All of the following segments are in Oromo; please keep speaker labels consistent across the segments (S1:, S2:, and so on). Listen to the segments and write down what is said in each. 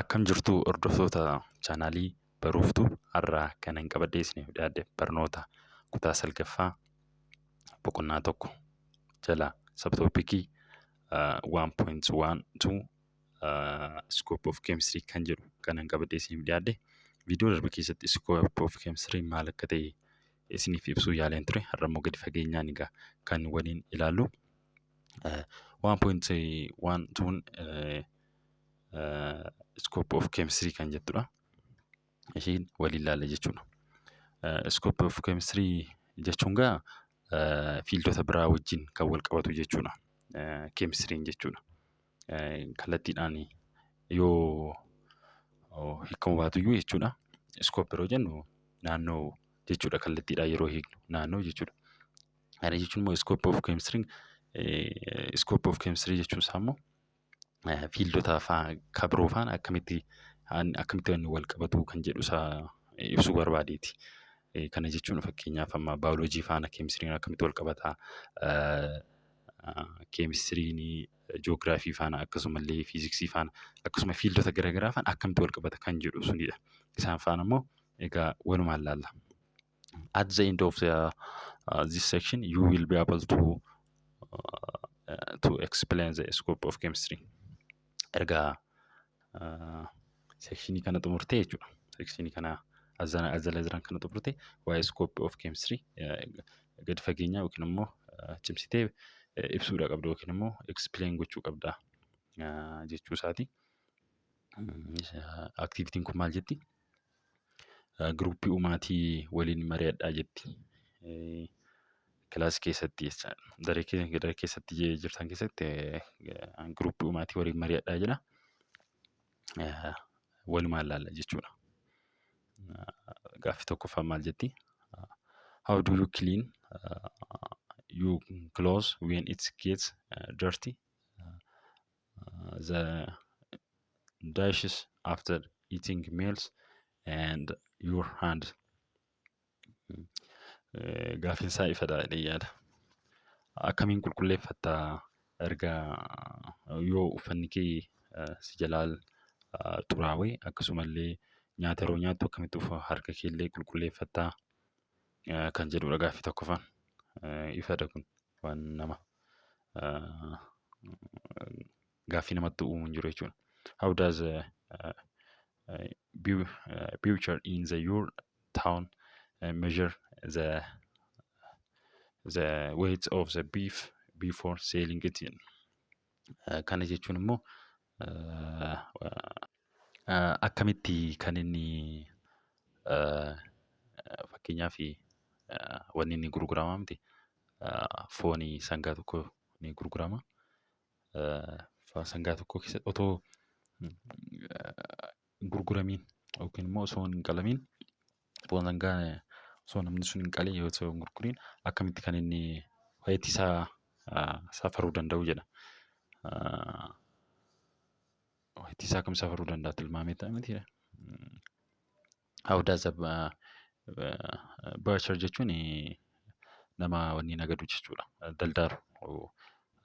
S1: Akkam jirtu hordoftoota chaanaalii Baruuftuu? Har'a kanan qabadhee isiniif dhiyaadhe barnoota kutaa salgaffaa boqonnaa 1 jala sabtoopikii 1.12 Scope of Chemistry kan jedhu kanan qabadhee isiniif dhiyaadhe. Viidiyoo darbe keessatti Scope of Chemistry maal akka ta'e isiniif ibsuu yaaleen ture. Har'a immoo gadi fageenyaan egaa kan waliin ilaallu. 1.12 Scope of Chemistry kan jettudha. Ishiin waliin ilaalla jechuudha. Scope of Chemistry jechuun gaa fiildota biraa wajjin kan wal qabatu jechuudha. Keemistiriin jechuudha. Kallattiidhaan yoo hiikamuu baatuyyuu jechuudha. Scope yeroo jennu naannoo jechuudha, kallattiidhaan yeroo hiiknu naannoo jechuudha. Kana jechuun immoo scope of chemistry jechuun isaa immoo fiildota kan biroo faana akkamitti inni wal qabatu kan jedhu isaa ibsuu barbaadeeti. Kana jechuun fakkeenyaaf amma baayoloojii faana keemistiriin akkamitti wal qabata, keemistiriin ji'oogiraafii faana, akkasumallee fiiziksii faana, akkasuma fiildota garaagaraa faana akkamitti wal qabata kan jedhu sunidha. Isaan faana immoo egaa walumaan laalla. At the end of this section you will be able to explain the scope of chemistry. Erga sekshinii kana xumurtee jechuudha. Sekshinii kana azala jiran kana xumurtee waa'ee scope of chemistry gadi fageenyaa yookiin immoo cimsitee ibsuudha qabda yookiin immoo explain gochuu qabda jechuu isaati. Activityn kun maal jetti? Giruuppii uumaatii waliin mari'adhaa jetti. Kilaasii keessatti jechaadha. Daree keessatti jirtan keessatti giruuppii uumaatii waliin mari'adhaa jedha. Walumaan ilaalla jechuudha. Gaaffii tokkoffaan maal jetti? How do you clean your clothes when it gets dirty? The dishes after eating meals and your hand. Gaaffiin isaa ifadha jedhee yaada. Akkamiin qulqulleeffatta erga yoo uffanni kee si jalaa xuraawee, akkasumallee nyaata yeroo nyaattu akkamitti harka kee illee qulqulleeffattaa kan jedhudha gaaffii tokkoffaan. Ifadha, kun waan nama gaaffii namatti uumu hin jiru jechuudha. How does butcher in the your town measure the weight of the beef before selling it? Kana jechuun immoo akkamitti kan inni, fakkeenyaaf, wanni inni gurguramaa miti, foonii sangaa tokko ni gurgurama. Foon sangaa tokko keessatti otoo hin gurguramiin yookiin immoo osoo hin qalamiin, foon sangaa osoo namni sun hin qalin, osoo hin gurguriin, akkamitti kan inni wayitii isaa safaruu danda'u jedha. Wayitii isaa akkam safaruu danda'a tilmaamee ta'a miti. How does the butcher jechuun nama wanni nagadu jechuudha. Daldaalu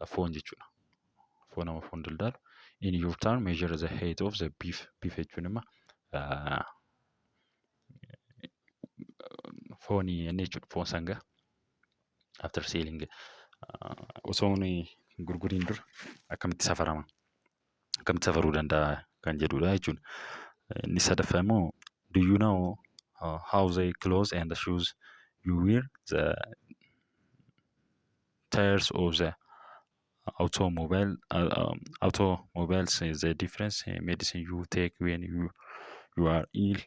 S1: foon jechuudha. Foon, nama foon daldaalu. In your town measure the height of the beef. Beef jechuun immoo foonii inni jechuudha. Foon sangaa. After selling, osoo hin gurguriin dura akkamitti safarama? Akkamitti safaruu danda'a kan jedhudha jechuudha. Inni sadaffaa immoo, do you know how the clothes and the shoes you wear, the tires of the automobiles, the difference medicine you take when you are ill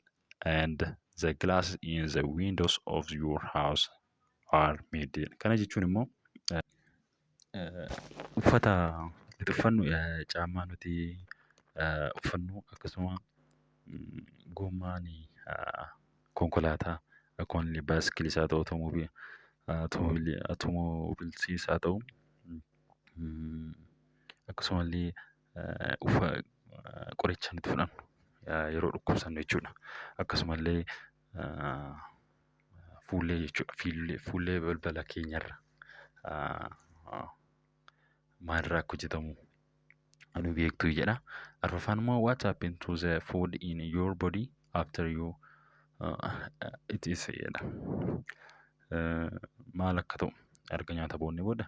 S1: and the glass in the windows of your house are made? Kana jechuun immoo uffata nuti uffannu, caammaa nuti uffannu, akkasuma gommaan konkolaataa akkuma baaskiliis haa ta'u, automobiles haa ta'u, akkasumallee qoricha nuti fudhannu yeroo dhukkubsannu jechuudha. Akkasumallee fuullee jechuudha. Fuullee balbala keenyarra maalirraa akka hojjetamu Nu beektu jedha. Arfaffaan immoo, what happened to the food in your body after you it is jedha. Maal akka ta'u erga nyaata boonnee booda,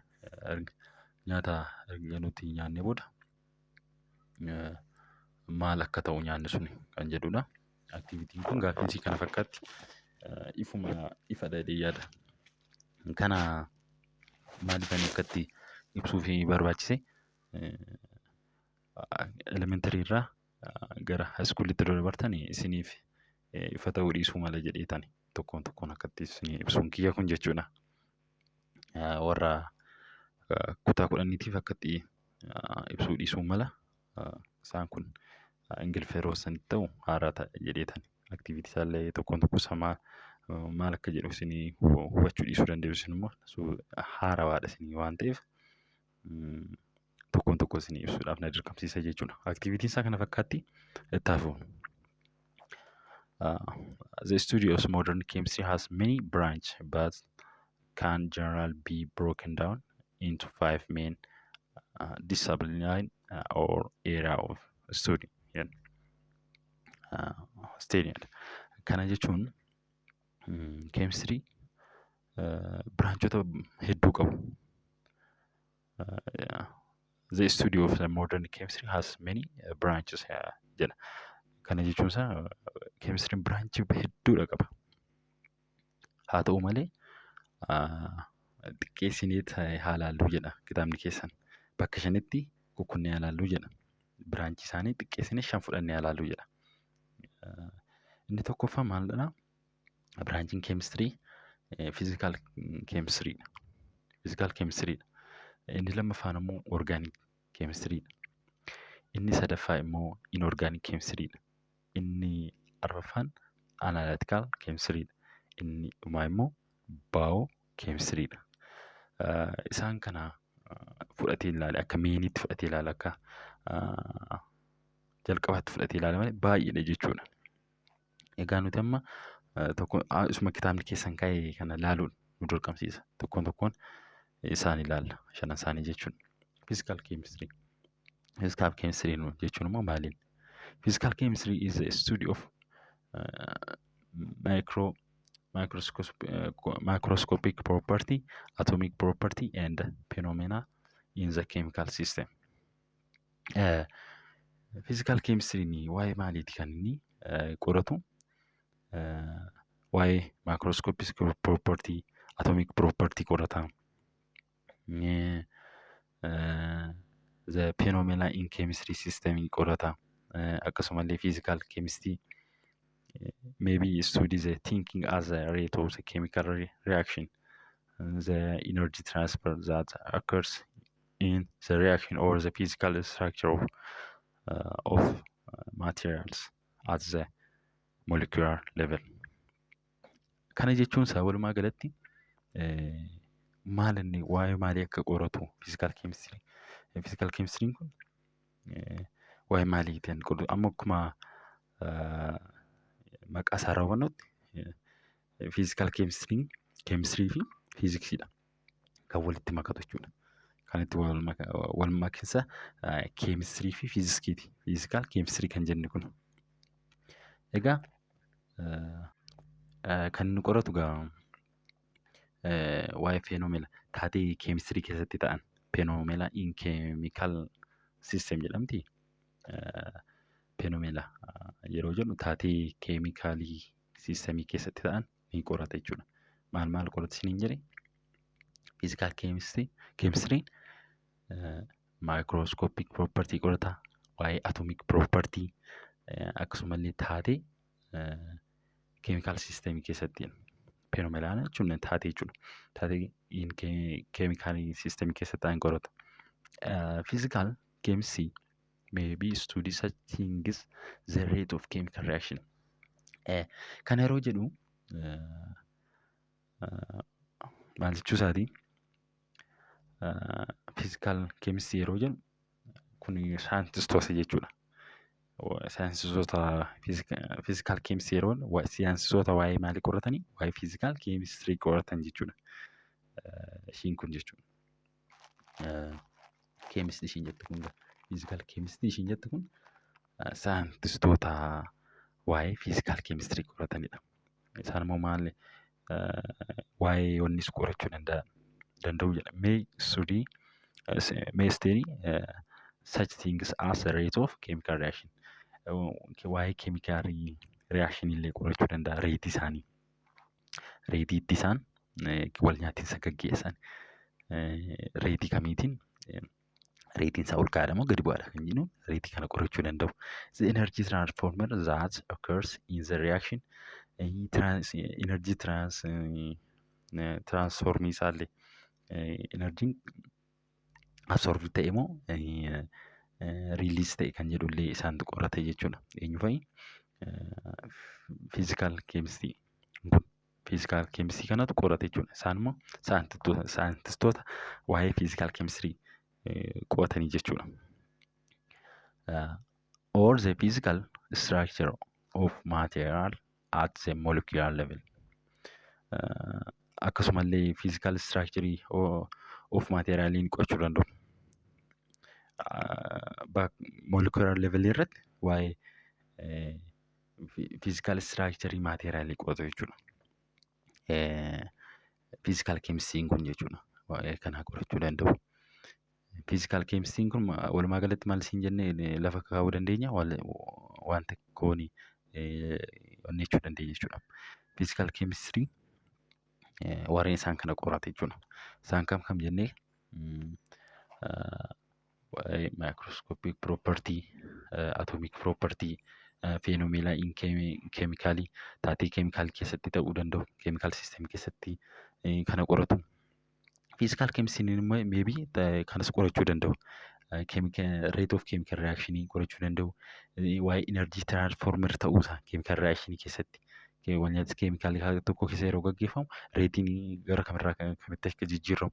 S1: nyaata erga nuti nyaannee booda maal akka ta'u nyaanni sun kan jedhudha. Activityn kun gaaffiin kana fakkaatti. Ifuma ifadha jedhee yaada. Kana maaliif ani akkatti ibsuuf barbaachise? Elementary irraa gara high schoolitti yeroo dabartan isiniif ifa ta'uu dhiisuu mala jedheetani tokkoon tokkoon akkatti isinii ibsuun kiyya kun jechuudha. Warra kutaa 10tiif akkatti ibsuu dhiisuu mala. Isaan kun Ingiliffa yeroo isinitti ta'u haaraa ta'a jedheetani. Activity isaallee tokkoon tokko isaa maal akka jedhu isinii hubachuu dhiisuu dandeessu, isin immoo haarawaadha isinii waan ta'eef tokkoon tokko isinii ibsuudhaaf na dirqamsiisa jechuudha. Activityn isaa kana fakkaatti, itti hafu. The study of modern chemistry has many branches but can generally be broken down into five main discipline or area of study. Yeah. Study. Kana jechuun keemistirii branchota hedduu qabu. The study of the modern chemistry has many branches jedha. Kana jechuun isaa keemistiriin branchii hedduudha qaba. Haa ta'u malee xiqqeessinee haa laalluu jedha kitaabni keessan. Bakka shanitti kukkunnee haa laalluu jedha. Branchii isaanii xiqqeessinee shan fudhannee haa laalluu jedha. Inni tokkoffaa maalidha? Branchiin keemistirii physical chemistrydha. Physical chemistrydha. Inni lammaffaan immoo organic chemistrydha. Inni sadaffaa immoo inorganic chemistrydha. Inni arfaffaan analytical chemistrydha. Inni dhumaa immoo biochemistrydha. Isaan kana fudhatee ilaale, akka mainiitti fudhatee ilaale, akka jalqabaatti fudhatee ilaale malee baay'eedha jechuudha. Egaa nuti amma tokko isuma kitaabni keessan kaa'e kana ilaaluun nu dirqamsiisa. Tokkoon tokkoon isaan ilaalla, shanan isaanii jechuudha. Physical chemistry. Physical chemistry jechuun immoo maaliin? Physical chemistry is a study of microscopic property, atomic property and phenomena in the chemical system. Physical chemistry waa'ee maaliiti kan inni qoratu? Waa'ee microscopic property, atomic property qorata. The phenomena in chemistry system qorata. Akkasumallee physical chemistry maybe study the thinking as a rate of the chemical reaction, the energy transfer that occurs in the reaction or the physical structure of materials at the molecular level. Kana jechuun isaa walumaa galatti maal, inni waa'ee maalii akka qoratu physical chemistry. Physical chemistry kun waa'ee maaliiti kan qoratu? Amma akkuma maqaa isaa irraa hubannutti physical chemistry keemistirii fi fiiziksiidha kan walitti makatu jechuudha. Kan itti wal makinsa keemistirii fi fiiziksiiti. Physical chemistry kan jenne kun. Egaa kan inni qoratu egaa waa'ee phenomena, taatee keemistirii keessatti ta'an, phenomena in chemical system jedhamti. Phenomena yeroo jennu taatee chemicalii systemii keessatti ta'an ni qorata jechuudha. Maal maal qorata isiniin jedhe? Physical chemistryn microscopic property qorata, waa'ee atomic property, akkasumallee taatee chemical systemii keessatti, phenomena jechuun taatee jechuudha. Taatee chemicalii systemii keessatti ta'an qorata. Physical chemistry may be study such things the rate of chemical reaction. Kana yeroo jedhu maal jechuu isaati? Physical chemistry yeroo jedhu kun saayintistoota jechuudha. Saayintistoota physical chemistry yeroo saayintistoota waa'ee maalii qoratanii? Waa'ee physical chemistry qoratan jechuudha. Ishiin kun jechuudha. Chemistry ishiin jettu kun Physical chemistry ishiin jettu kun saayintistoota waa'ee physical chemistry qoratanidha. Isaan immoo maal waa'ee wannis qorachuu danda'u jedha. May study such things as the rate of chemical reaction. Waa'ee chemical reaction illee qorachuu danda'a, rate isaanii. Rate itti isaan wal nyaatiinsa gaggeessan, rate kamiitiin, rateiin isaa ol ka'aadha moo gadi bu'aadha kan jennu, rate kana qorachuu danda'u. The energy transformer that occurs in the reaction, energy transformii isaallee, energyn absorb ta'e moo release ta'e kan jedhullee isaantu qorate jechuudha. Eenyu fa'i? Physical chemistry kun, physical chemistry kanatu qorate jechuudha. Isaan immoo saayintistoota waa'ee physical chemistry qo'atanii jechuudha. Or the physical structure of material at the molecular level. Akkasumallee physical structure of materialiin qo'achuu danda'u. Molecular level irratti waa'ee physical structure materialii qo'atu jechuudha. Physical chemistry kun jechuudha. Waa'ee kanaa qorachuu danda'u. Physical chemistry kun walumaa galatti maal siin jennee lafa kaa'uu dandeenya? Waan tokkoon wanni jechuu dandeenya jechuudha. Physical chemistry warreen isaan kana qorate jechuudha. Isaan kam kam jennee? Waa'ee microscopic property, atomic property, phenomena in chemicalii, taatee keemikaalii keessatti ta'uu danda'u, chemical systemii keessatti kana qoratu. Physical chemistryn immoo maybe kanas qorachuu danda'u. Rate of chemical reactionii qorachuu danda'u. Waa'ee energy transformer ta'uusaa chemical reactionii keessatti, walnyaata keemikaalii tokko keessa yeroo gaggeeffamu rateiin gara kamirraa kamitti akka jijjiiramu,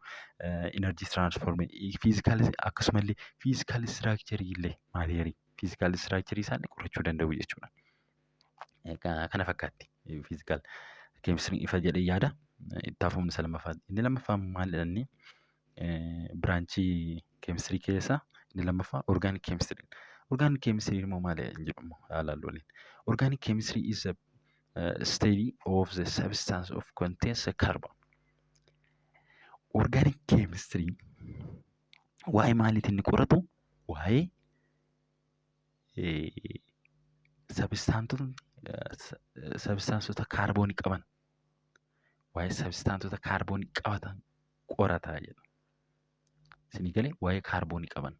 S1: energy transformer, physical, akkasumallee physical structurii illee, matterii physical structurii isaanii qorachuu danda'u jechuudha. Kana fakkaatti physical chemistryn, ifa jedhee yaada. Itti hafuun isa lammaffaa. Inni lammaffaan maal jedhanii, branchii chemistry keessaa inni lammaffaa organic chemistry. Organic chemistry immoo maal jedhamu haalaan waliin. Organic chemistry is a study of the substance of contains a carbon. Organic chemistry waa'ee maaliitiin inni qoratu? Waa'ee substanceota kaarboonii qaban, waa'ee substanceota kaarboonii qabatan qorata jedha. Isinii galee? Waa'ee kaarboonii qaban.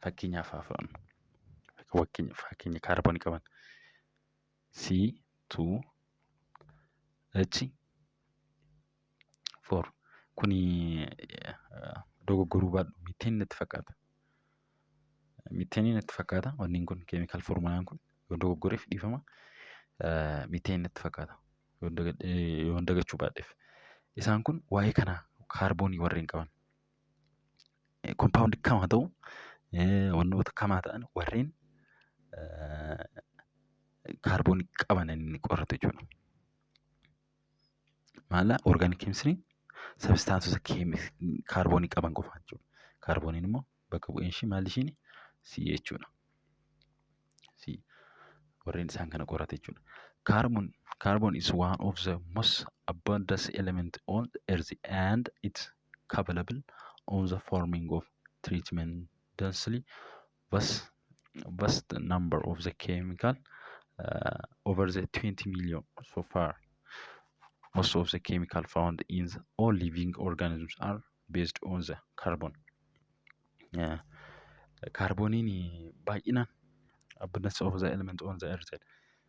S1: Fakkeenyaaf haa fudhannu. Fakkeenya kaarboonii qaban. C 2 H 4, kuni dogoggoruu baadhu methane natti fakkaata. Methane natti fakkaata wanni kun, chemical formulaan kun, yoo dogoggoreef dhiifama. Methane natti fakkaata yoon dagachuu baadheef. Isaan kun waa'ee kanaa, kaarboonii warreen qaban. Compound kam haa ta'u, wantoota kamaa ta'an, warreen kaarboonii qaban inni qoratu jechuudha. Maala organic chemistryn? Substanceota kaarboonii qaban qofa jechuudha. Kaarbooniin immoo bakka bu'een ishii maal ishiin? C jechuudha. C warreen isaan kana qorate jechuudha. Carbon is one of the most abundant element on earth and it's capable on the forming of tremendously vast number of the chemical, over the 20 million so far. Most of the chemical found in the all living organisms are based on the carbon. Yeah. Kaarbooniin baay'inaan abundance of the element on the earth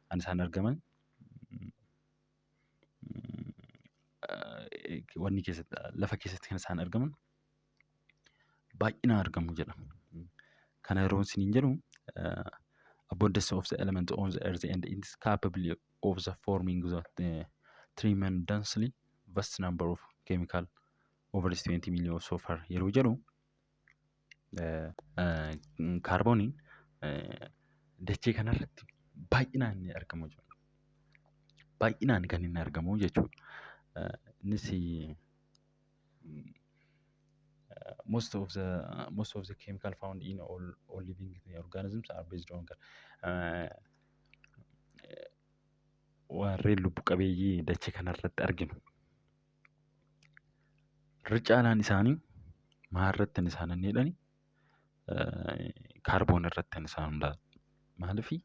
S1: kan isaan argaman wanni keessatti, lafa keessatti kan isaan argaman baay'inaan argamu jedha. Kana yeroo isiniin jedhu, abundance of the element on the earth and it is capable of the forming the tremendously vast number of chemical, over 20 million so far yeroo jedhu, kaarbooniin dachee kanarratti baay'inaan ni argamu jechuudha. Baay'inaan kan inni argamu jechuudha. Innis Most of the chemical found in all living organisms are based on warreen lubbu qabeeyyii dachee kanarratti arginu. Irra caalaan isaanii maalirratti isaan inni jedhani? Kaarboon irratti isaan hundaa'an. Maaliifii,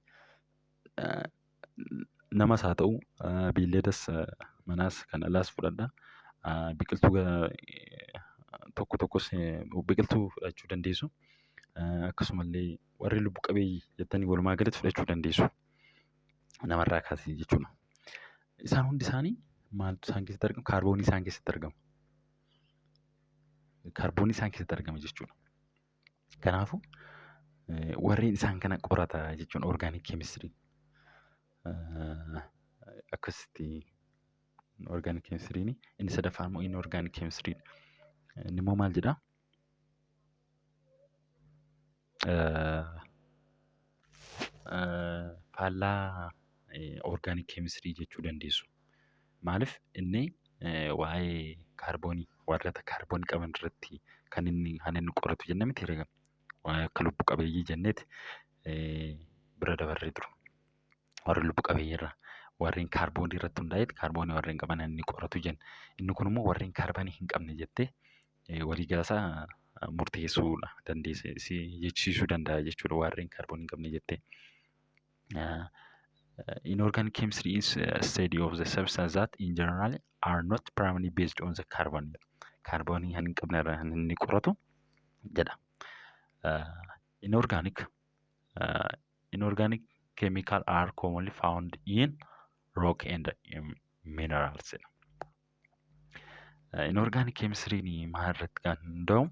S1: namas haa ta'u, beeyladas manaas kan alaas fudhadhaa, biqiltuu tokko tokkos biqiltuu fudhachuu dandeessu. Akkasumallee warri lubbu qabeeyyii jettanii walumaa galatti fudhachuu dandeessu. Namarraa kaasee jechuudha. Isaan hundi isaanii maaltu isaan keessatti argama? Kaarboonii isaan keessatti argama. Kaarboonii isaan keessatti argama jechuudha. Kanaafuu warreen isaan kana qorata jechuun organic chemistry. Akkasitti organic chemistryn inni sadaffaan immoo inorganic chemistrydha. Inni immoo maal jedhaa? Faallaa organic chemistry jechuu dandeessu. Maaliif, inni waa'ee kaarboonii, warroota kaarboonii qaban irratti kan inni qoratu jenne miti? Waa'ee akka lubbu qabeeyyii jenneeti bira dabarree ture. Warra lubbu qabeeyyii irraa warreen kaarboonii irratti hundaa'eeti, kaarboonii warreen qaban inni qoratu jenna. Inni kun immoo warreen kaarboonii hin qabne jettee waliigala isaa murteessuudha dandeesse, jechisiisuu danda'a jechuudha, warreen kaarboonii hin qabne jettee. Inorganic chemistry is a study of the substance that in general are not primarily based on the carbon. Kaarboonii kan hin qabne irraa kan inni qoratu jedha. Inorganic chemical are commonly found in rock and in minerals. Inorganic chemistry maal irratti kan hundaa'u?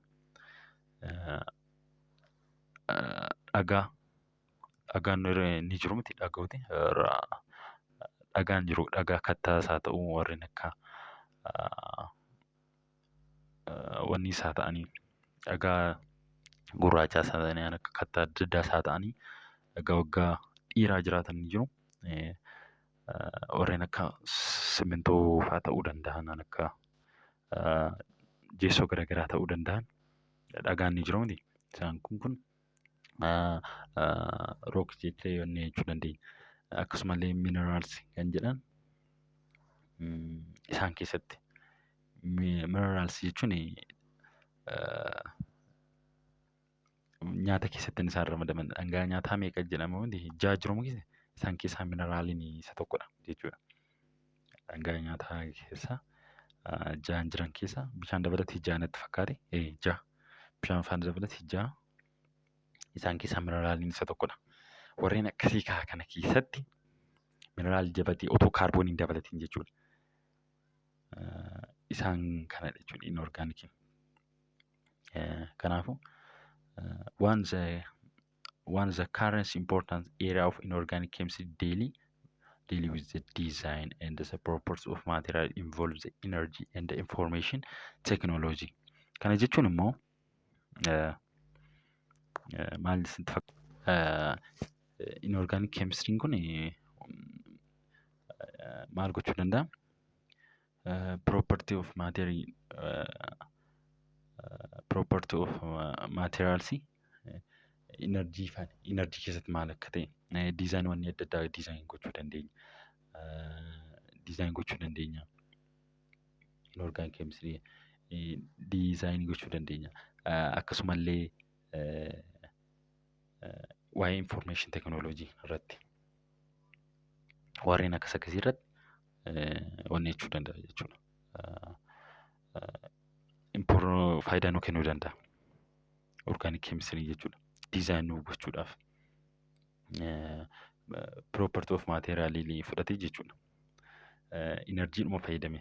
S1: Dhagaa, dhagaan ni jiru miti? Dhagooti, dhagaan jiru, dhagaa kattaas haa ta'u, warreen akka wanni isaa ta'anii, dhagaa gurraachaas haa ta'anii, akka kattaa adda addaas haa ta'anii, dhagaa waggaa dheeraa jiraatan ni jiru. Warreen akka simmintoo fa'aa ta'uu danda'an, akka jeessoo garaagaraa ta'uu danda'an, dhagaan ni jiru miti? Isaan kun rock jettee jechuu dandeenya. Akkasumallee minerals kan jedhan isaan keessatti, minerals jechuun nyaata keessatti isaan ramadaman, dhangaa nyaataa meeqa jedhama miti? Ja'a jiru miti? Isaan keessaa mineraaliin isa tokkodha jechuudha. Dhangaa nyaataa keessa ja'an jiran keessa bishaan dabalatee ja'a natti fakkaate, ja'a, bishaan faana dabalatee ja'a, isaan keessaa mineraaliin isa tokkodha. Warreen akkasii kana keessatti mineraalii dabalatee, otoo kaarboonii hin dabalatiin jechuudha. Isaan kanadha jechuudha inorganiciin. Kanaafuu one the current important area of inorganic chemistry daily deal with the design and the purpose of material involves the energy and the information technology. Kana jechuun immoo maal isinitti fakkaata? Inorganic chemistry kun maal gochuu danda'a? Property of matter, property of materials, energy faana, energy keessatti maal akka ta'e, design wanni adda addaa design gochuu dandeenya. Design gochuu dandeenya. Inorganic chemistry design gochuu dandeenya. Akkasumallee waa'ee information technology irratti, warreen akkas akkasii irratti wanni jechuu danda'a jechuudha. Faayidaa nuu kennuu danda'a. Organic chemistry jechuudha. Design nuu gochuudhaaf. Property of material fudhatee jechuudha. Energydhuma fayyadame,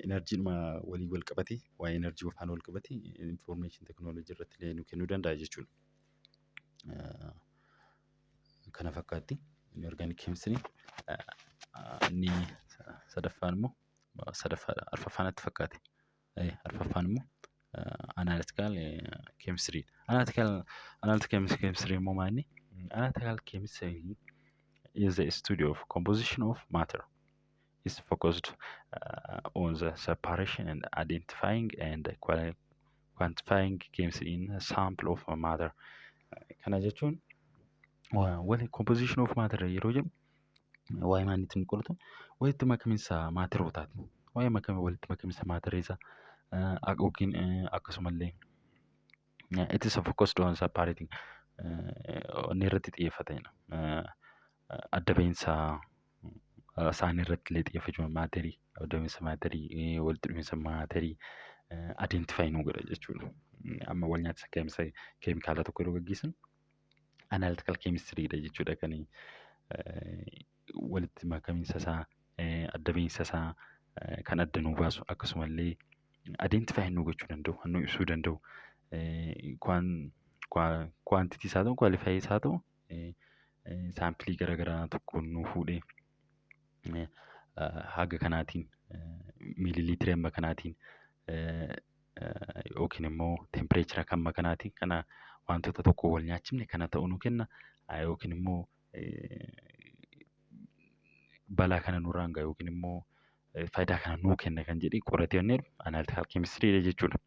S1: energydhuma walii wal qabatee, waa'ee energy faana wal qabatee information technology irratti illee nuu kennuu danda'a jechuudha. Kana fakkaatti organic chemistry. Inni sadaffaan immoo, sadaffaadha, arfaffaa natti fakkaate. Arfaffaan immoo analytical chemistry. Analytical chemistry immoo maal inni? Analytical chemistry is the study of composition of matter. Is focused on the separation and identifying and Quantifying chemistry in a sample of matter. Kana jechuun wali composition of matter yeroo jedhu waa'ee maaliitiin ni qoratu? Walitti makamiinsa maatirootaati. Waa'ee walitti makamiinsa maatireessa yookiin akkasumallee it is focused on separating, inni irratti xiyyeeffatanidha. Adda bahiinsa isaanii irratti illee xiyyeeffachuu, maatirii, adda bahiinsa maatirii, walitti dhufiinsa maatirii identify nu godha jechuudha. Amma wal nyaatisa keemikaala tokko yeroo gaggeessan analytical chemistry dha jechuudha kan walitti makamiinsa isaa, adda bahiinsa isaa kan adda nuu baasu, akkasumallee identify nu gochuu danda'u, kan nu ibsuu danda'u, quantity isaa ta'u, qualify isaa ta'u, saampilii garaagaraa tokko nuu fuudhee haga kanaatiin, miililiitirii hamma kanaatiin yookiin immoo temperature hamma kanaatiin kana wantoota tokko wal nyaachifne kana ta'uu nu kenna, yookiin immoo balaa kana nurraan ga'a yookiin immoo faayidaa kana nuu kenna kan jedhee qoratee inni analytical chemistry jechuudha.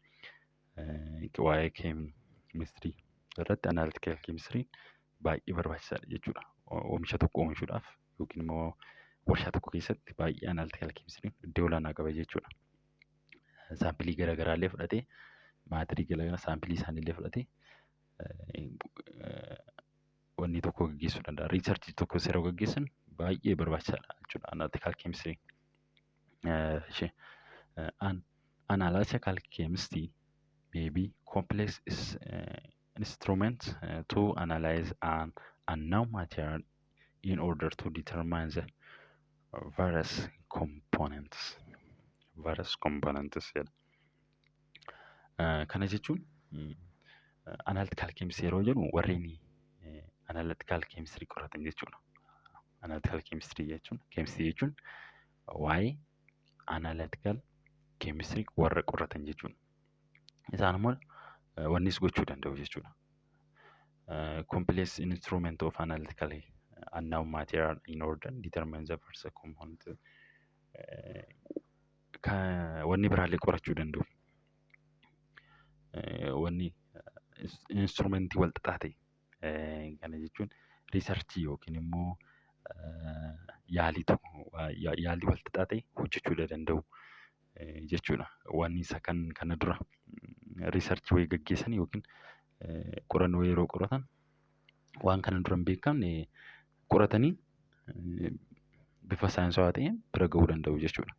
S1: Waa'ee keemistirii irratti analytical chemistry baay'ee barbaachisaadha jechuudha. Oomisha tokko oomishuudhaaf yookiin immoo warshaa tokko keessatti baay'ee analytical chemistry iddoo olaanaa qaba jechuudha. Saampilii garaagaraa illee fudhatee, maatirii garaagaraa saampilii isaanii illee fudhatee wanni tokko gaggeessuu danda'a. Researchii tokko yeroo gaggeessan baay'ee barbaachisaadha jechuudha analytical chemistry. An analytical chemistry may be complex is, instrument to analyze an unknown material in order to determine the various components. Various components jedha. Kana jechuun analytical chemistry yeroo jedhu warreen analytical chemistry qoratan jechuudha. Analytical chemistry jechuun waa'ee analytical chemistry warra qoratan jechuudha. Isaan immoo wannis gochuu danda'u jechuudha. Complex instrument of analytical unknown material in order determine the first component. Wanni biraallee qorachuu danda'u. Wanni instrumentii wal xaxaa ta'e, kana jechuun researchii yookiin immoo yaalii tokko, yaalii wal xaxaa ta'e hojjechuu danda'u jechuudha. Wanni isa kan kana dura researchii wayii gaggeessan yookiin qorannoo yeroo qoratan waan kana dura hin beekamne qoratanii bifa saayinsawaa ta'een bira gahuu danda'u jechuudha.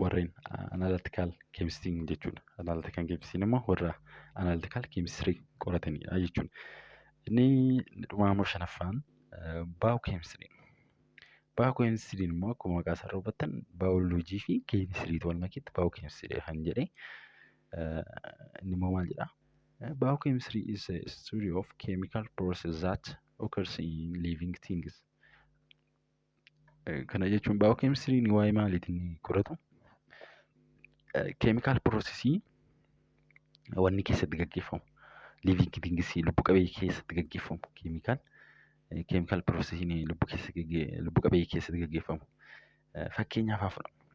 S1: Warreen analytical chemistry jechuudha. Analytical chemistry immoo warra analytical chemistry qoratanidha jechuudha. Inni dhumaa immoo shanaffaan biochemistry. Biochemistryn immoo akkuma maqaa isaa irraa hubattan baayoloojii fi keemistiriitu wal makeetti biochemistry kan jedhee. Inni immoo maal jedhaa? Biochemistry is a study of chemical process that occurs in living things. Kana jechuun biochemistryn waa'ee maaliitiin qoratu? Chemical processii wanni keessatti gaggeeffamu. Living things, lubbu qabeeyyii keessatti gaggeeffamu. Chemical processiin lubbu qabeeyyii keessatti gaggeeffamu. Fakkeenyaaf haa fudhannu.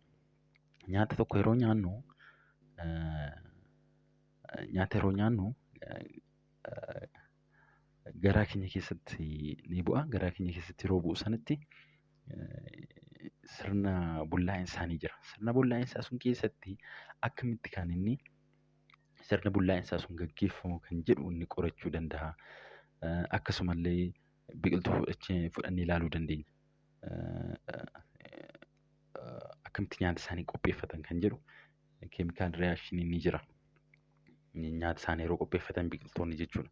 S1: Nyaata tokko yeroo nyaannu, nyaata yeroo nyaannu garaa keenya keessatti ni bu'a. Garaa keenya keessatti yeroo bu'u sanatti sirna bullaa'insaa ni jira. Sirna bullaa'insaa sun keessatti akkamitti kan inni sirna bullaa'insaa sun gaggeeffamu kan jedhu inni qorachuu danda'a. Akkasumallee biqiltuu fudhannee ilaaluu dandeenya. Akkamitti nyaata isaanii qopheeffatan kan jedhu chemical reactioniin ni jira. Nyaata isaanii yeroo qopheeffatan biqiltoonni jechuudha.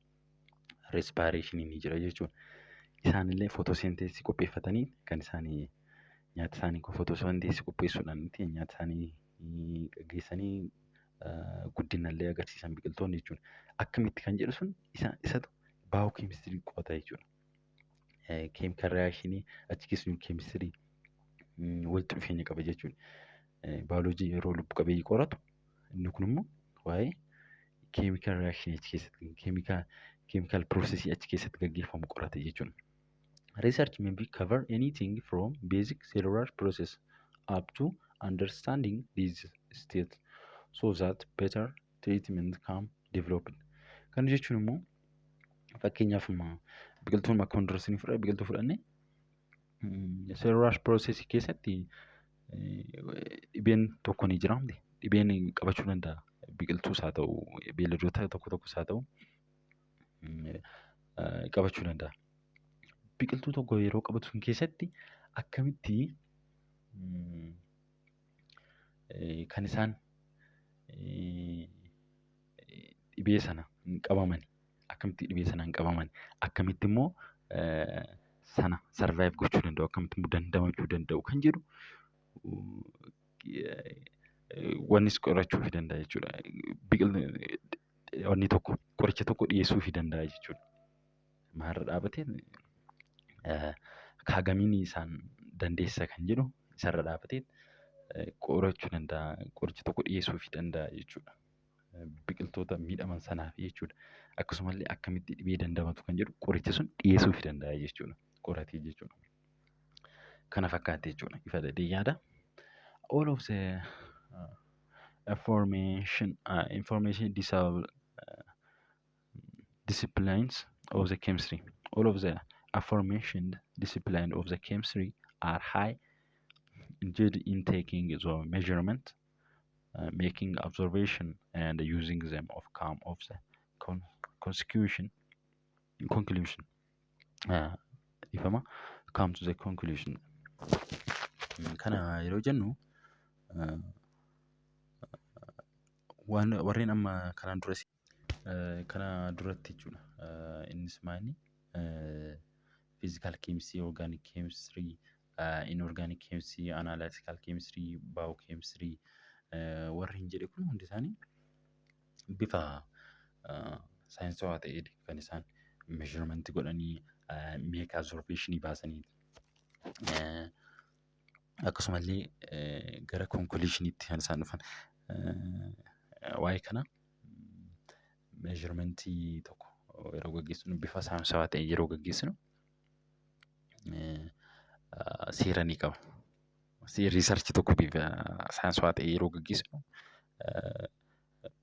S1: Respirationiin ni jira jechuudha. Isaanillee photosynthesisii qopheeffatanii kan isaanii nyaata isaanii photosynthesisii qopheessuudhaan nyaata isaanii gaggeessanii guddinallee agarsiisan biqiltoonni jechuudha. Akkamitti kan jedhu sun isatu biochemistry qo'ata jechuudha. Chemical reactionii achi keessa keemistirii walitti dhufeenya qaba jechuudha. Baayoloojii yeroo lubbu qabeeyyii qoratu, inni kun immoo waa'ee chemical reactionii achi keessatti, chemical processii achi keessatti gaggeeffamu qorata jechuudha. Research may be cover anything from basic cellular process up to understanding disease state so that better treatment can developed. Kana jechuun immoo, fakkeenyaaf, biqiltuun akkuma dura isinii fudhadhe, biqiltuu fudhannee cellular process keessatti dhibeen tokko ni jira. Dhibeen qabachuu danda'a. Biqiltuus haa ta'u, beeyladoota tokko tokkos haa ta'u, qabachuu danda'a. Biqiltuu tokko yeroo qabatu sun keessatti akkamitti kan isaan dhibee sana hin qabaman, akkamitti dhibee sana hin qabaman, akkamitti immoo sana survive gochuu danda'u, akkamitti immoo dandamachuu danda'u kan jedhu wannis qorachuufii danda'a jechuudha. Wanni tokko qoricha tokko dhiyeessuufii danda'a jechuudha. Maalirra dhaabatee? Kaagamiin isaan dandeessisa kan jedhu isarra dhaabatee qorachuu danda'a. Qoricha tokko dhiyeessuufii danda'a jechuudha. Biqiltoota miidhaman sanaaf jechuudha. Akkasumallee akkamitti dhibee dandamatu kan jedhu qoricha sun dhiyeessuufii danda'a jechuudha. Qoratee jechuudha. Kana fakkaata jechuudha. Ifa jedhee yaada. All of the information disciplines of the chemistry. All of the aforementioned discipline of the chemistry are high indeed in taking the measurement, making observation and using them of come of the consecution conclusion. Ifama come to the conclusion. Kana yeroo jennu, waan warreen amma kanaan dura kana duratti jechuudha. Innis maali? Physical chemistry, organic chemistry, inorganic chemistry, analytical chemistry, biochemistry warri hin jedhe kun hundi isaanii bifa saayinsawaa ta'een kan isaan measurement godhanii, make observation baasanii, akkasumallee gara conclusionitti kan isaan dhufan. Waa'ee kana measurementii tokko yeroo gaggeessinu, bifa saayinsawaa ta'een yeroo gaggeessinu, seera ni qaba. Researchii tokko bifa saayinsawaa ta'een yeroo gaggeessinu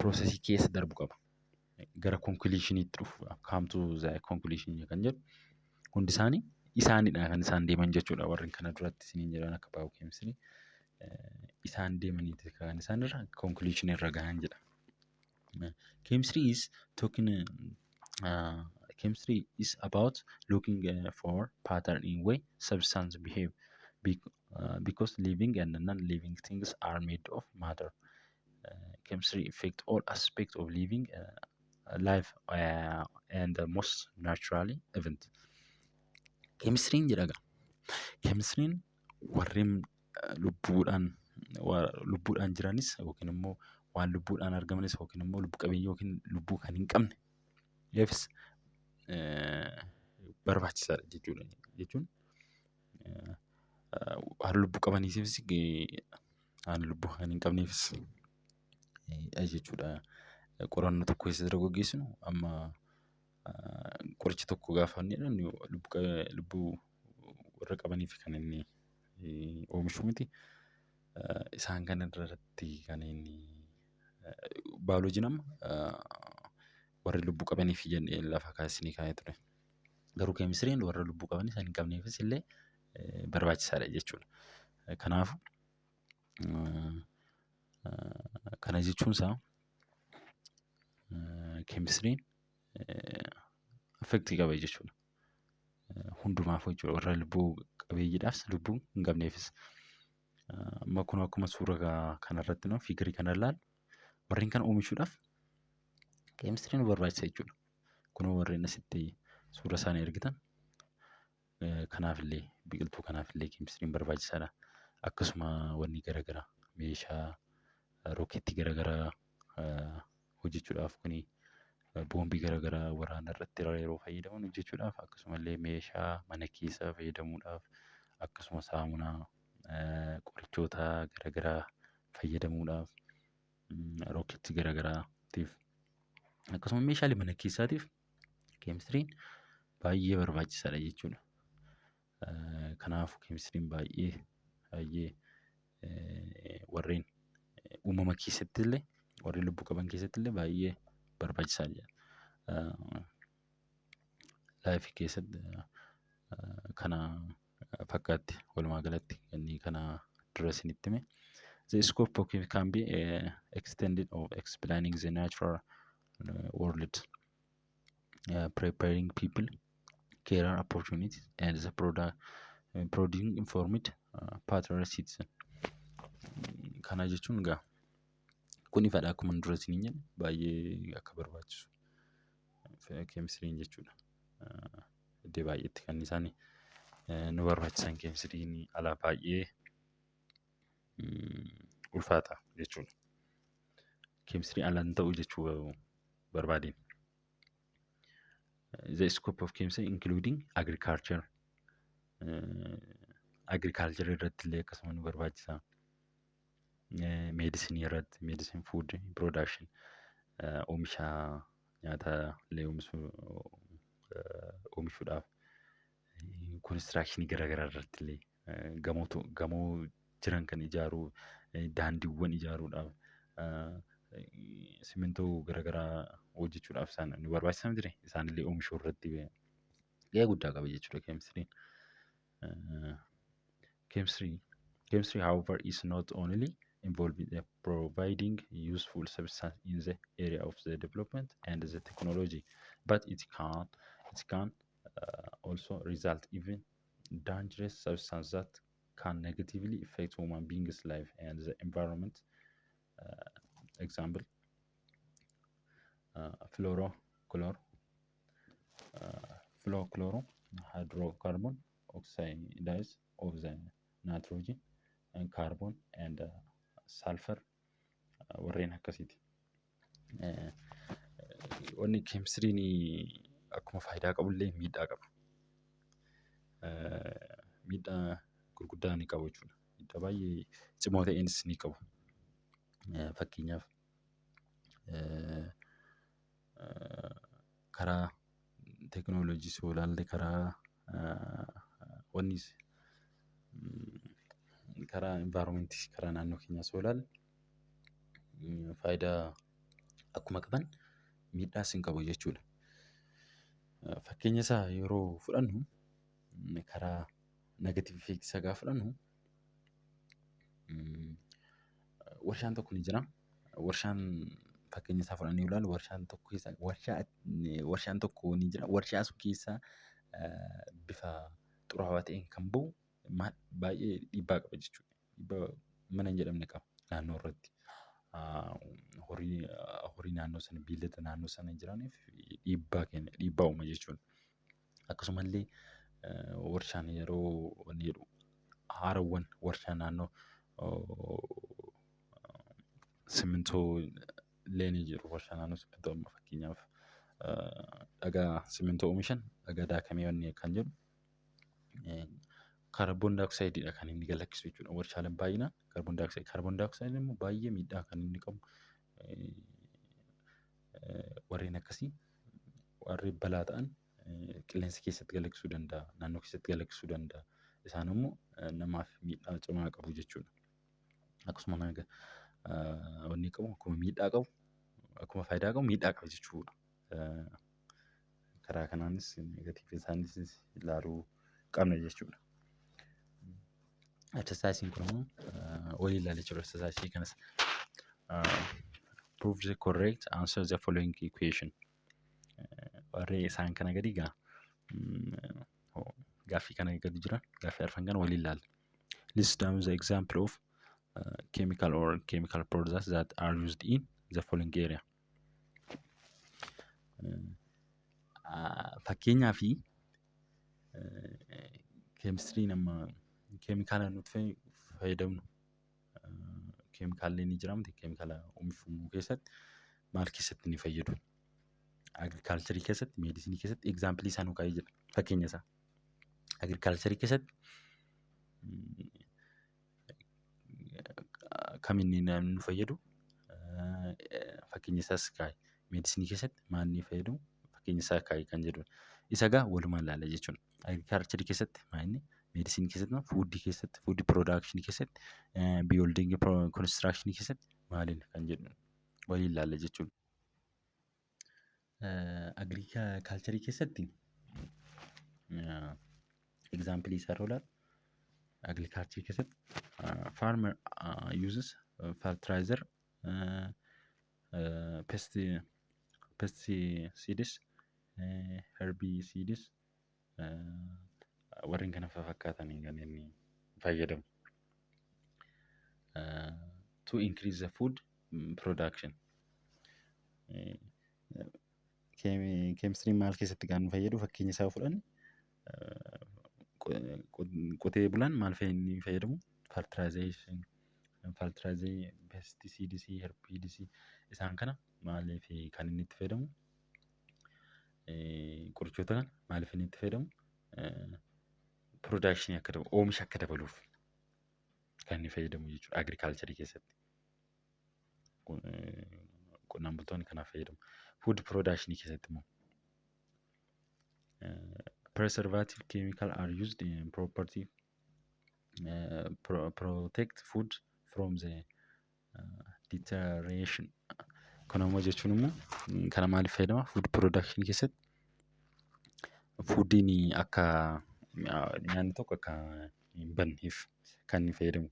S1: processii keessa darbu qaba. Gara conclusionitti dhufu, come to the conclusion kan jedhu hundi isaanii isaanidha kan isaan deeman jechuudha. Warreen kana duratti isiniin jedhan akka biochemistry isaan deemaniiti kan isaan irra conclusion irra gahan jedha. Chemistry is talking chemistry is about looking for pattern in way substance behave because living and non-living things are made of matter. Chemistry affect all aspects of living life and the most naturally event. Keemistiriin jedha egaa. Keemistiriin warreen lubbuudhaan jiranis yookiin immoo waan lubbuudhaan argamanis yookiin immoo lubbu qabeeyyii yookiin lubbuu kan hin qabne eefis barbaachisaadha jechuudha. Jechuun waan lubbuu qabaniifis, waan lubbuu kan hin qabneefis jechuudha. Qorannoo tokko keessatti yeroo gaggeessinu, amma qoricha tokko gaafa inni jedhu lubbuu warra qabaniif kan inni oomishu miti. Isaan kana irratti kan inni baayoloojiin amma warri lubbuu qabaniif jennee lafa kaasnee kaa'ee ture. Garuu keemistiriin warra lubbuu qabanis kan hin qabneefis illee barbaachisaadha jechuudha. Kanaafuu kana jechuun isaa keemistiriin effectii qaba jechuudha. Hundumaaf jechuudha, warra lubbuu qabeeyyiidhaafis lubbuu hin qabneefis. Amma kun akkuma suura kanarratti no figureii kana ilaallu, warreen kana oomishuudhaaf keemistiriin nu barbaachisa jechuudha. Kunoo warreen asitti suura isaanii argitan kanaafillee, biqiltuu kanaafillee keemistiriin barbaachisaadha. Akkasuma wanni garaagaraa, meeshaa rookeettii garaagaraa hojjechuudhaaf, kuni boombii garaagaraa waraana irratti yeroo fayyadaman hojjechuudhaaf, akkasumallee meeshaa mana keessaa fayyadamuudhaaf, akkasuma saamunaa, qorichoota garaagaraa fayyadamuudhaaf, rookeettii garaagaraatiif, akkasuma meeshaalee mana keessaatiif keemistiriin baay'ee barbaachisaadha jechuudha. Kanaafuu keemistiriin baay'ee baay'ee warreen uumama keessatti illee Warri lubbuu qaban keessatti illee baay'ee barbaachisaadha. Life keessatti kana fakkaatti walumaa galatti inni kana dura isinitti hime. The scope of it can be extended of explaining the natural world, preparing people, career opportunities, and the product, producing informed patriot citizen. Kana jechuun egaa kun ifadha, akkuma dura isiniin jedhe baay'ee akka barbaachisu keemistiriin jechuudha. Iddoo baay'eetti kan isaan nu barbaachisan, keemistiriin alaa baay'ee ulfaata jechuudha. Keemistiriin ala hin ta'u jechuu barbaadeen. The scope of chemistry including agriculture. Agriculture irratti illee akkasuma nu barbaachisa. Medicine irratti, medicine, food production, oomisha nyaata illee oomishuudhaaf, construction garaagaraa irratti illee, gamoo jiran kan ijaaruu, daandiiwwan ijaaruudhaaf, simintoo garaagaraa hojjechuudhaaf isaan nu barbaachisa miti, isaan illee oomishuu irratti gahee guddaa qaba jechuudha keemistiriin. Chemistry, however, is not only involved in providing useful substance in the area of the development and the technology, but it can also result even dangerous substance that can negatively affect human beings' life and the environment. Example, fluorochloro hydrocarbon oxides of the nitrogen and carbon and sulfur, warreen akkasiiti. Wanni keemistiriin akkuma faayidaa qabullee miidhaa qaba. Miidhaa gurguddaa ni qabu jechuudha. Miidhaa baay'ee cimoo ta'eenis ni qabu. Fakkeenyaaf, karaa teekinooloojiis yoo ilaalle, karaa wannis, karaa environment, karaa naannoo keenyaas yoo ilaalle, faayidaa akkuma qaban miidhaas hin qabu jechuudha. Fakkeenya isaa yeroo fudhannu, karaa negative effect isaa gaafa fudhannu, warshaan tokko ni jira. Warshaan fakkeenya isaa fudhannee yoo ilaalle, warshaan tokko keessa warshaa warshaan tokko ni jira. Warshaa sun keessa bifa xuraawaa ta'een kan bahu baay'ee dhiibbaa qaba jechuudha. Dhiibbaa mana hin jedhamne qaba naannoo irratti. Horii naannoo sana, beeylada naannoo sana jiraniif dhiibbaa kenna, dhiibbaa uuma jechuudha. Akkasumallee warshaan yeroo inni jedhu haarawwan warshaa naannoo simmintoo illee ni jiru. Warshaa naannoo simmintoo amma fakkeenyaaf dhagaa simmintoo oomishan, dhagaa daakamee wanni kan jedhu kaarboon daayoksaayidiidha kan inni gad lakkisu jechuudha. Warshaaleen baay'inaan kaarboon daayoksaayiidii. Kaarboon daayoksaayidiin immoo baay'ee miidhaa kan inni qabu, warreen akkasii, warreen balaa ta'an qilleensa keessatti gad lakkisuu danda'a. Naannoo keessatti gad lakkisuu danda'a. Isaan immoo namaaf miidhaa cimaa qabu jechuudha. Akkasuma wanni qabu akkuma miidhaa qabu, akkuma faayidaa qabu miidhaa qaba jechuudha. Karaa kanaanis negative isaanis ilaaluu qabna jechuudha. Exercise kun immoo waliin ilaalla jechuudha. Exercise kanas, prove the correct answer the following equation. Warreen isaan kana gadi gaa gaaffii kana gadi jira. Gaaffii arfan kana waliin ilaalla. List down the example of chemical or chemical products that are used in the following area. Fakkeenyaa fi keemistiriin amma keemikaala nuti fayyadamnu, keemikaalli ni jira miti, keemikaala oomishuu keessatti maal keessatti ni fayyadu? Agriculture keessatti, medicine keessatti example isaa nu kaa'ee jira. Fakkeenya isaa. Agriculture keessatti kam inni nu fayyadu, fakkeenya isaas kaa'e. Medicine keessatti maal inni fayyadu, fakkeenya isaa kaa'e kan jedhudha. Isa gaa walumaan ilaalla jechuudha. Agriculture keessatti maal inni, medicine keessatti, food keessatti, food production keessatti, building construction keessatti maaliin kan jedhudha. Waliin ilaalla jechuudha. Agriculture keessatti example isaa yeroo ilaallu, agriculture keessatti farmer uses fertilizer, pesticides, herbicides, warreen kana fakkaatan kan inni fayyadamu. To increase the food production. Keemistiriin maal keessatti kan nu fayyadu? Fakkeenya isaa fudhanne, qotee bulaan maal inni fayyadamu? Fertilizer, pesticides, herbicides, isaan kana maaliif kan inni itti fayyadamu? Qorichoota kana maaliif inni itti fayyadamu? Production akka dabalu, oomisha akka dabaluuf kan inni fayyadamu jechuudha agriculture keessatti. Qonnaan bultoonni kanaaf fayyadamu. Food production keessatti immoo preservative chemical are used in property protect food from the deterioration. Kana immoo jechuun immoo kana maaliif fayyadama? Food production keessatti foodiin akka nyaanni tokko akka hin badneef kan inni fayyadamu,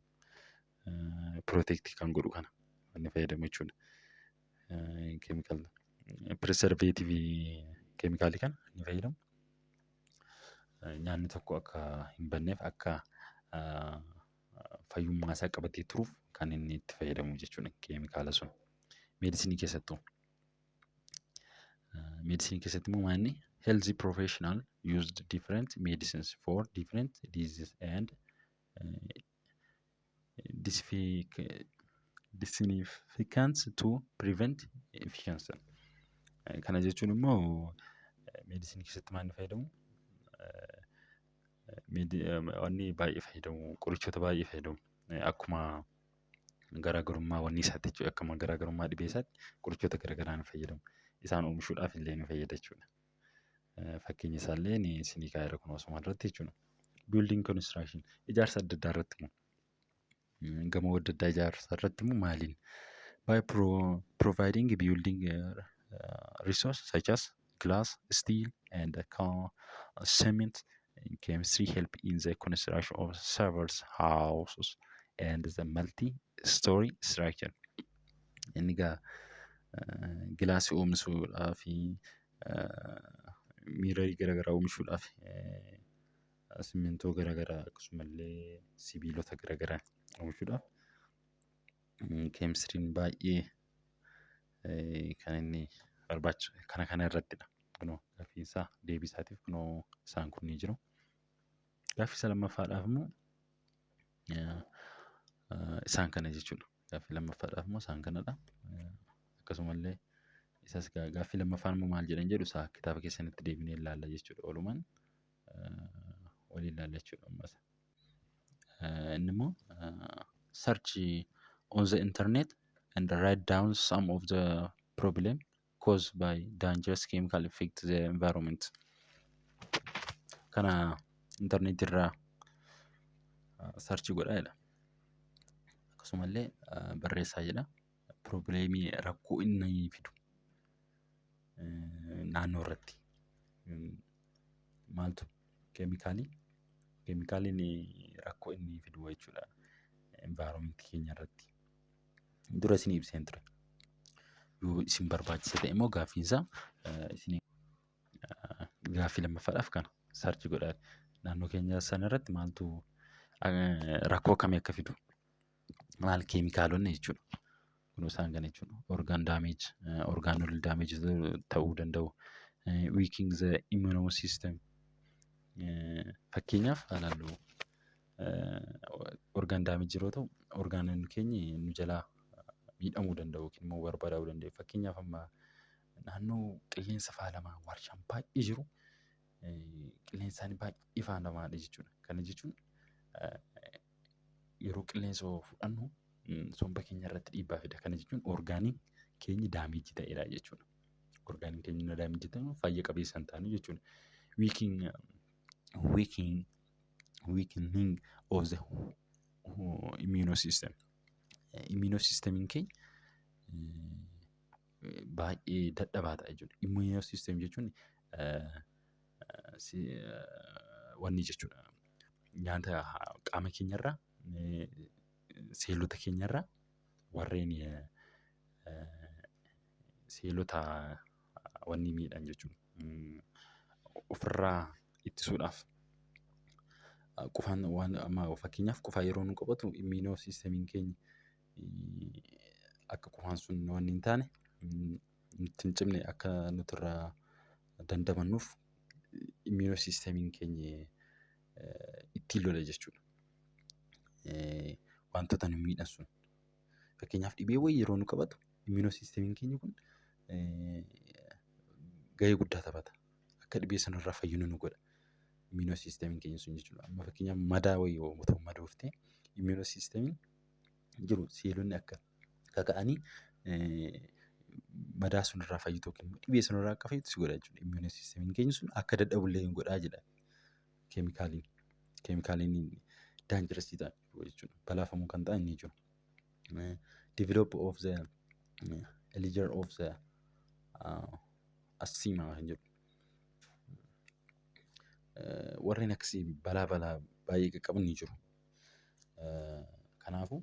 S1: protect kan godhu kana kan inni fayyadamu jechuudha. Chemical preservative keemikaalii kana inni fayyadamu nyaanni tokko akka hin badneef, akka fayyummaa isaa qabatee turuuf kan inni itti fayyadamu jechuudha keemikaala sun. Medicine keessattuu. Medicine keessatti immoo maal inni? Healthy professional used different medicines for different diseases and disinfectants to prevent infection. Kana jechuun immoo medicine keessatti maal inni fayyadamu? Wanni baay'ee fayyadamu, qorichoota baay'ee fayyadamu. Akkuma garaagarummaa wanni isaatti jechuudha. Akkuma garaagarummaa dhibee isaatti qorichoota garaagaraa ni fayyadamu. Isaan oomishuudhaaf illee ni fayyada jechuudha. Fakkeenya isaallee ni isinii kaa'eera kun osuma irratti jechuudha. Building construction, ijaarsa adda addaa irratti immoo, gamoo adda addaa ijaarsa irratti immoo maaliin? By providing building resource such as glass, steel and cement, chemistry help in the construction of several houses and the multi-story structure. Inni egaa gilaasii oomishuudhaa fi mirrorii garaagaraa oomishuudhaaf, simmintoo garaagaraa akkasumallee sibiilota garaagaraa oomishuudhaaf keemistiriin baay'ee kan inni barbaachisu kana kana irrattidha. Kunoo gaaffii isaa deebii isaatiif kunoo isaan kun ni jiru. Gaaffii isa lammaffaadhaaf immoo isaan kana jechuudha. Gaaffii lammaffaadhaaf immoo isaan kanadha. Akkasumallee isas gaaffii lammaffaan immoo maal jedhan jedhu isaa kitaaba keessanitti deebinee ilaalla jechuudha. Walumaan waliin ilaalla jechuudha ammas. Inni immoo search on the internet and write down some of the problem caused by dangerous chemical effect the environment. Kana intarneetii irraa search godhaa jedha. Akkasumallee barreessaa jedha. Problemii, rakkoo inni fidu naannoo irratti maaltu keemikaalii? Keemikaaliin rakkoo inni fidu jechuudha environmentii keenya irratti. Dura isinii ibseen ture. Yoo isin barbaachisa ta'e immoo gaaffiin isaa isinii gaaffii lammaffaadhaaf kana search godhaa. Naannoo keenya sana irratti maaltu rakkoo akkamii akka fidu, maal keemikaalonni jechuudha. Kun isaan kana jechuudha. Organ damage, organol damage ta'uu danda'u. Weakening the immune system. Fakkeenyaaf ilaallu, organ damage yeroo ta'u orgaanonni keenya nu jalaa miidhamuu danda'u yookiin immoo barbadaa'uu danda'u. Fakkeenyaaf amma naannoo qilleensa faalamaa warshaan baay'ee jiru, qilleensi isaanii baay'ee faalamaadha jechuudha. Kana jechuun yeroo qilleensa fudhannu somba keenya irratti dhiibbaa fida. Kana jechuun orgaaniin keenya damage ta'eera jechuudha. Orgaaniin keenya damage ta'e fayya qabeessa hin taanu jechuudha. Weakening of the immune system. Immune systemiin keenya Baay'ee dadhabaa ta'a jechuudha. Immune system jechuun wanni jechuudha. Nyaata qaama keenyarraa, seelota keenyarraa warreen seelota wanni miidhan jechuudha. Ofirraa ittisuudhaaf qufaan waan amma fakkeenyaaf qufaa yeroo nu qabatu immune systemiin keenya akka qufaan sun wanni hin taane, nutti hin cimne, akka nuti irraa dandamannuuf immune systemiin keenya ittiin lola jechuudha. Wantoota nu miidhan sun. Fakkeenyaaf dhibee wayii yeroo nu qabatu immune systemiin keenya kun gahee guddaa taphata. Akka dhibee sanarraa fayyinu nu godha. Immune systemiin keenya sun jechuudha. Amma fakkeenyaaf madaa wayii otoo madooftee immune systemiin jiru seelonni akka kaka'anii madaa sunirraa fayyitu yookiin immoo dhibee sanarraa akka fayyitu si godha jechuudha. Immune systemiin keenya sun akka dadhabullee hin godhaa jedha keemikaaliin. Keemikaaliin dangerous ta'an jechuudha. Balaafamuu kan ta'an ni jiru. Develop of the allergy of the asthma kan jedhu. Warreen akkasii balaa baay'ee qaqqaban ni jiru. Kanaafuu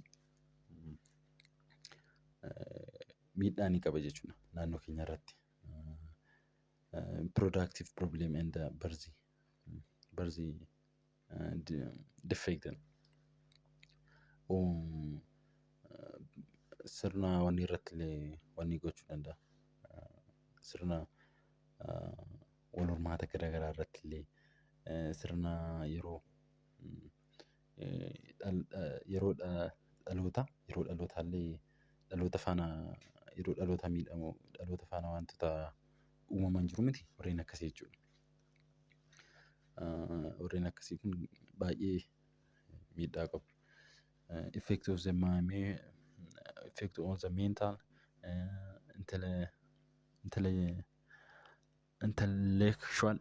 S1: miidhaa ni qaba jechuudha naannoo keenya irratti. Productive problem and birth defect, sirna wanni irratti illee wanni gochuu danda'a. Sirna wal hormaata garaagaraa irratti illee, sirna yeroo dhalootaa illee, dhaloota faana, yeroo dhaloota miidhamu, dhaloota faana wantoota uumaman jiru miti, warreen akkasii jechuudha. Warreen akkasii kun baay'ee miidhaa qabu. Effect on the mental,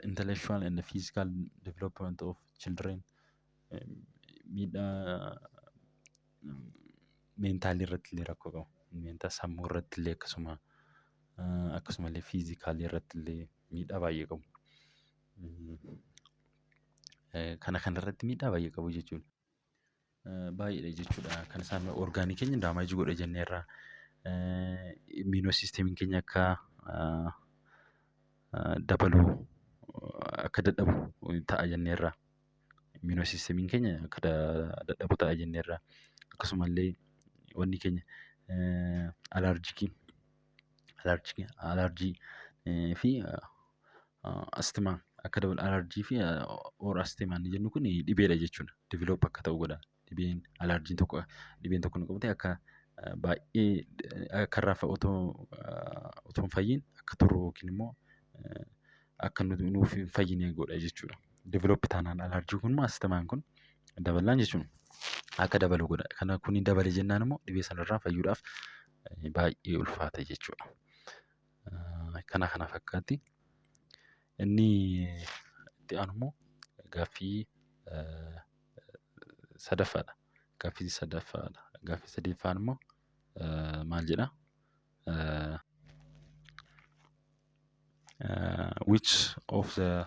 S1: intellectual and physical development of children, miidhaa mentalii irratti illee rakkoo qabu. Mental sammuu irratti illee akkasuma, akkasumallee physicalii irratti illee miidhaa baay'ee qabu. Kana kanarratti miidhaa baay'ee qabu jechuudha. Baay'eedha jechuudha. Kan isaan organii keenya damage godha jenneerra. Immune systemiin keenya akka dabalu, akka dadhabu ta'a jenneerra. Immune systemiin keenya akka dadhabu ta'a jenneerra. Akkasumallee wanni keenya allergy fi asthma akka dabalu, allergy fi or asthma inni jennu kun dhibeedha jechuudha. Develop akka ta'u godha. Dhibeen allergyn tokko, dhibeen tokko nu qabate akka baay'ee akka irraa otoo hin fayyin akka turu yookiin immoo akka nuuf hin fayyine godha jechuudha. Develop taanaan allergy kun immoo asthmaan kun dabalaan jechuudha. Akka dabalu godha. Kana kun dabale jennaan immoo dhibee sanarraa fayyuudhaaf baay'ee ulfaata jechuudha. Kana kana fakkaatti. Inni itti aanu immoo gaaffii sadaffaadha. Gaaffii sadaffaadha. Gaaffii sadaffaan immoo maal jedhaa? Which of the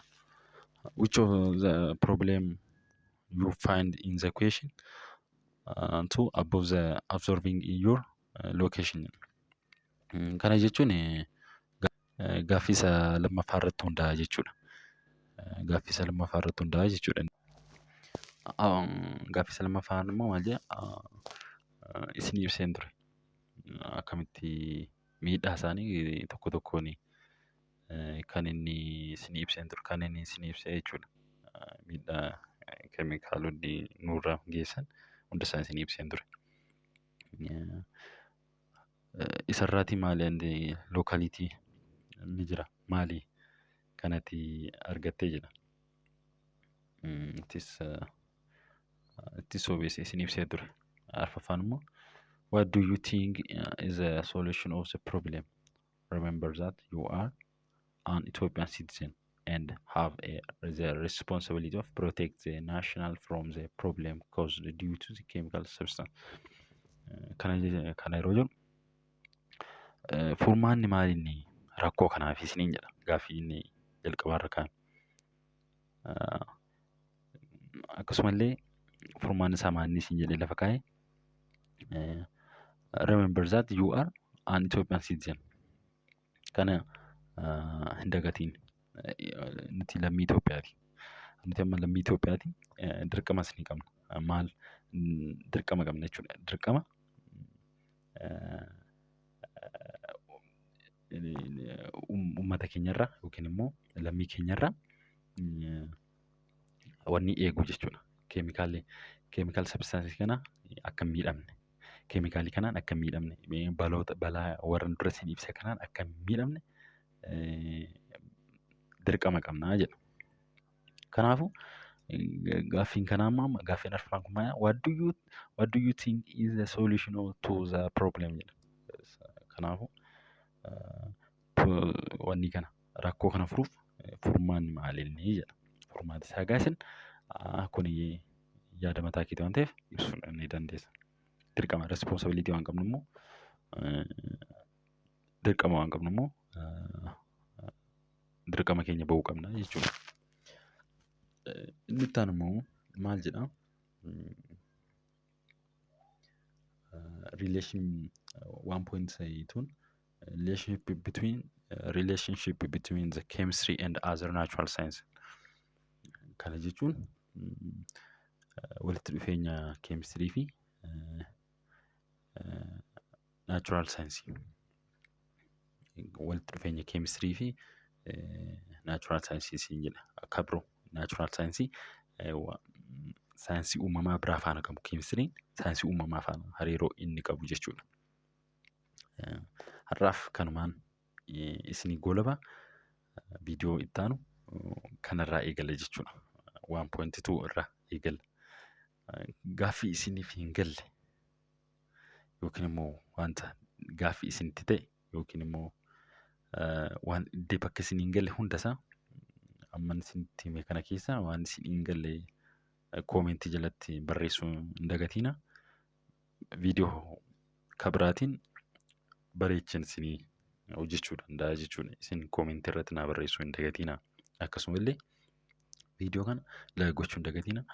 S1: problem you find in the question to above the observing in your location. Kana jechuun gaaffii isa lammaffaa irratti hundaa'a jechuudha. Gaaffii isa lammaffaa irratti hundaa'a jechuudha. Gaaffii isa lammaffaan immoo maal jedha? Isin ibseen ture. Akkamitti miidhaa isaanii tokko tokkoon kan inni isin ibseen ture, kan inni isin ibse jechuudha. Miidhaa keemikaalonni nurraan geessan hunda isaa isin ibseen ture. Isarraatii maali locality ni jira, maali kanatti argattee jedha. Ittis sobeesse isin ibsee ture. Arfaffaan immoo, what do you think is the solution of the problem? Remember that you are an Ethiopian citizen and have the responsibility of protect the national from the problem caused due to the chemical substance. Kana yeroo jedhu Furmaanni maali inni rakkoo kanaaf isiniin jedha gaaffii inni jalqabaarra kaa'ame. Akkasumallee furmaanni isaa maali isin jedhee lafa kaa'e, "Remember that you are an Ethiopian citizen." Kana hin dagatiin, nuti lammii Itoophiyaati. Nuti amma lammii Itoophiyaati. Dirqamas ni qabna. Maal dirqama qabna jechuudha? Dirqama uummata keenyarraa yookiin immoo lammii keenyarraa wanni eeguu jechuudha. Keemikaalli, chemical substance kana akka hin miidhamne, keemikaalii kanaan akka hin miidhamne, baloota balaa warra dura isin ibse kanaan akka hin miidhamne dirqama qabnaa jedha. Kanaafuu gaaffiin kanaa amma gaaffiin arfan kun maal, "What do you think is the solution to the problem?" jedha. Kanaafuu wanni kana, rakkoo kana furuuf furmaanni maalinni jedha. Furmaati isaa egaa isin kun yaada mataa keetii waan ta'eef ibsuu ni dandeessa. Dirqama, responsibility waan qabnu immoo, dirqama waan qabnu immoo, dirqama keenya bahuu qabna jechuudha. Inni itti aanu immoo maal jedhaa? Relation 1.2, relationship between the chemistry and other natural science. Kana jechuun walitti dhufeenya keemistirii fi natural science. Walitti dhufeenya keemistirii fi natural science siin jedha. Akka biroo natural science, saayinsii uumamaa biraa faana qabu, keemistiriin saayinsii uumamaa faana hariiroo inni qabu jechuudha. Har'aaf kanumaan isinii goolaba. Viidiyoo itti aanu kanarraa eegala jechuudha. 1.2 irraa eegala. Gaaffii isiniif hin galle yookiin immoo wanta gaaffii isinitti ta'e yookiin immoo waan iddoo bakka isin hin galle hundasaa amman isinitti hime kana keessa waan isin hin galle comment jalatti barreessuu hin dagatinaa. Viidiyoo kabiraatiin bareechin isinii hojjechuu danda'a jechuudha. Isin comment irratti naa barreessuu hin dagatinaa. Akkasumallee viidiyoo kana like gochuu hin dagatinaa.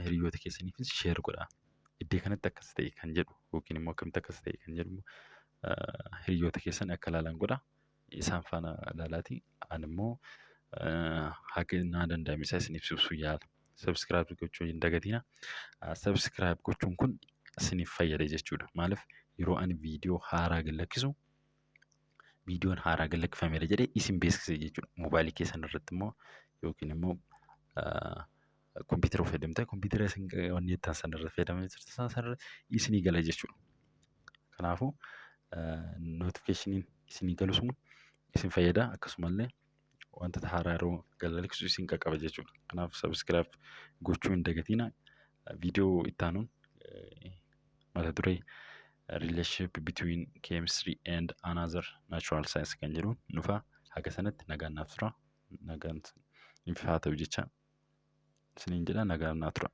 S1: Hiriyoota keessaniifis share godhaa. Iddoo kanatti akkas ta'e kan jedhu yookiin immoo akkamitti akkas ta'e kan jedhu hiriyoota keessan akka ilaalan godhaa. Isaan faana ilaalaatii ani immoo haga naa danda'ame isa isin ibsuuf yaala. Subscribe gochuu hin dagatinaa. Subscribe gochuun kun isiniif fayyada jechuudha. Maaliif? Yeroo ani viidiyoo haaraa gad lakkisu, viidiyoon haaraa gad lakkifameera jedhee isin beeksisa jechuudha. Moobaayilii keessan irratti immoo yookiin immoo kompiitara fayyadamtan, kompiitara isin wanni jettan sana irra fayyadamanii jirtan sana irra isinii gala jechuudha. Kanaafuu notificationiin isinii galu sun isin fayyada, akkasumallee wantoota haaraa yeroo gad lakkisu isin qaqqaba jechuudha. Kanaaf subscribe gochuu hin dagatinaa. Viidiyoo itti aanuun mata duree "Relationship between chemistry and another natural science" kan jedhuun dhufa. Haga sanatti nagaan naaf tura. Nagaan haa ta'u jecha isiniin jedha, nagaan naa tura.